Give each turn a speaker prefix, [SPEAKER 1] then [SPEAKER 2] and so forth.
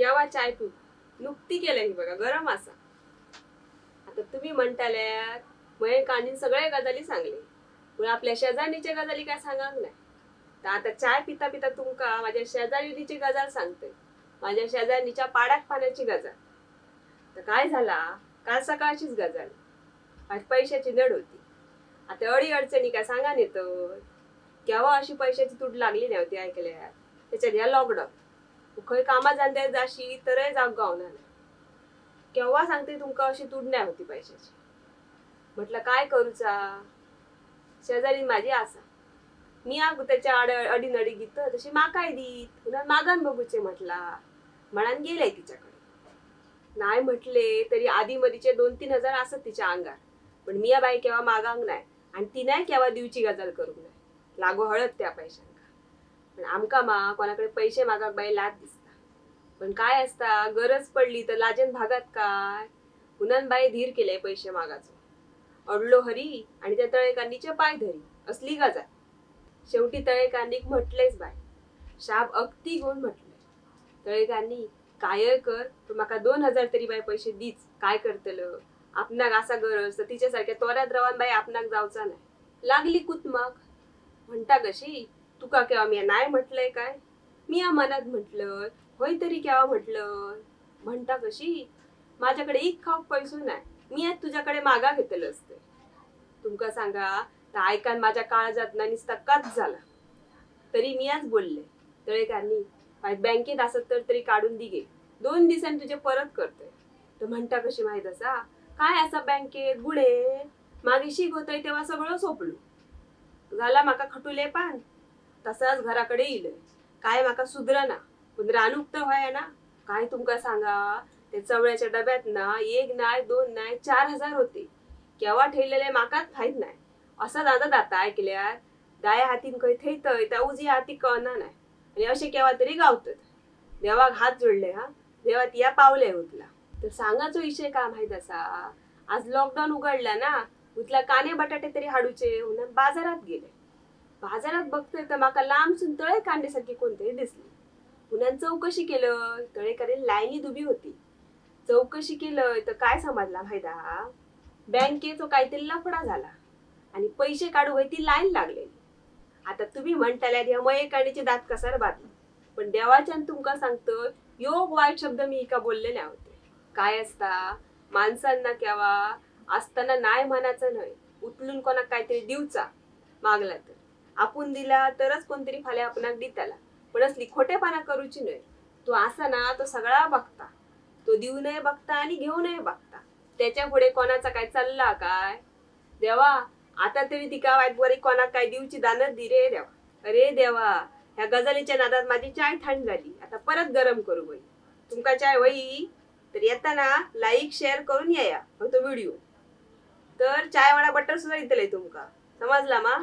[SPEAKER 1] यावा चाय पिऊ. नुकती केलं ही बघा, गरम असा. आता तुम्ही म्हणताल्यात मयेकानीन सगळे गजाली सांगले, पण आपल्या शेजारणीच्या गजाली काय सांगांक नाही. तर आता चाय पिता पिता तुमका माझ्या शेजारणीची गजाल सांगते, माझ्या शेजारणीच्या पाडाक पाण्याची गजाल. तर काय झाला, काल सकाळचीच गजाल, आज पैशाची नड होती. आता अडी अडचणी काय सांगा नाही, तर केव्हा अशी पैशाची तूट लागली नव्हती ऐकल्या. त्याच्यात ह्या लॉकडाऊन खंय कामा जांद्यार जाशी तरय जाग गावना नाही. केव्हा सांगते तुमका अशी तूट नाही होती पैशाची. म्हटलं काय करूचा, शेजारी माझी आसा, मी आग त्याच्या अडीनडी गीत तशी माकाय दीत, पुन्हा मागान बघूचे म्हटला, म्हणान गेले तिच्याकडे. नाही म्हटले तरी आधी मधीचे 2-3 हजार असत तिच्या अंगार, पण मी या बाई केव्हा मागांग नाही आणि ती नाही केव्हा दिवची गजाल करूक नाही, लागू हळद त्या पैशांका. पण आमका मा कोणाकडे पैसे मागाक बाई लाज दिसता, पण काय असता गरज पडली तर लाजेन भागात काय. पुन्हा बाई धीर केले पैसे मागाचो, अडलो हरी आणि त्या तळेकांनीचे पाय धरी, असली गजाल. शेवटी तळेकांनीक म्हटलेच बाय, शाप अगदी घेऊन म्हटले, तळेकांनी काय कर तू माका 2000 तरी बाय पैसे दीच, काय करतलं आपणाक असा गरज, तर तिच्यासारख्या तोऱ्यात रवान बाई आपणाक जावचा नाही. लागली कुतमक, म्हणता कशी तुका केव्हा मी नाही म्हटलंय काय, मी या मनात म्हटलं होय तरी केव्हा म्हटलं. म्हणता कशी माझ्याकडे एक खाऊक पैसो नाही, मी आज तुझ्याकडे मागा घेतलं असते. तुमका सांगा तर ऐकान माझ्या काळजात ना निसता कच झाला. तरी मी आज बोलले, तळेकांनी बँकेत असत तर तरी काढून दि गे, 2 दिवसांनी तुझे परत करतोय. तर म्हणता कशी माहित असा, काय असा बँकेत गुडे मागे शिक होतोय तेव्हा सगळं सोपलो झाला, माका खटुले पान तसाच घराकडे येईल, काय माका सुधरना, पण रानूक तर व्हाय ना. काय तुमका सांगा ते चवळ्याच्या डब्यात ना 1 नाही 2 नाही 4000 होते, केव्हा ठेवलेले माकाच माहित नाही. असा दादा दाता ऐकल्यार दाया हातीन खंय थेयतय त्या उजव्या हाती कळना नाही, आणि असे केव्हा तरी गावतत. देवाक हात जोडले हा, देवा तिया पावले उतला. तर सांगाचो विषय काय माहित असा, आज लॉकडाऊन उघडला ना, उतला काने बटाटे तरी हाडूचे म्हणून बाजारात गेले. बाजारात बघतोय तर माका लांबसून तळे कांद्यासारखी कोणतरी दिसली. पुन्हा चौकशी केलं, तळेकडे लाईनी दुबी होती. चौकशी केलं तर काय समजला माहिती, बँकेचो काहीतरी लफडा झाला आणि पैसे काढू होय ती लाईन लागलेली. आता तुम्ही म्हणताल्यात ह्या मयेकाणीचे दात कसार बांधले, पण देवाच्यान तुमका सांगतो योग वाईट शब्द मी का बोलले नाही होते. काय असता माणसांना केव्हा असताना नाही म्हणायचं नाही, उचलून कोणाक काहीतरी दिवचा मागला तर आपण दिला तरच कोणतरी फाल्या आपणाक दिताला, पण असली खोटेपणा करूची नाही. तो असा ना तो सगळा बघता, तो देऊ नये बघता आणि घेऊ नये बघता, त्याच्या पुढे कोणाचा काय चालला काय. देवा आता तरी तिका वाईट बरी कोणाक काय दिवची दानत दी रे देवा. अरे देवा ह्या गजालीच्या नादात माझी चाय थंड झाली, आता परत गरम करू बाई. तुमका चाय वही तर येताना लाईक शेअर करून या तो व्हिडिओ, तर चाय वाडा बटर सुद्धा दितले तुमका, समजला मा.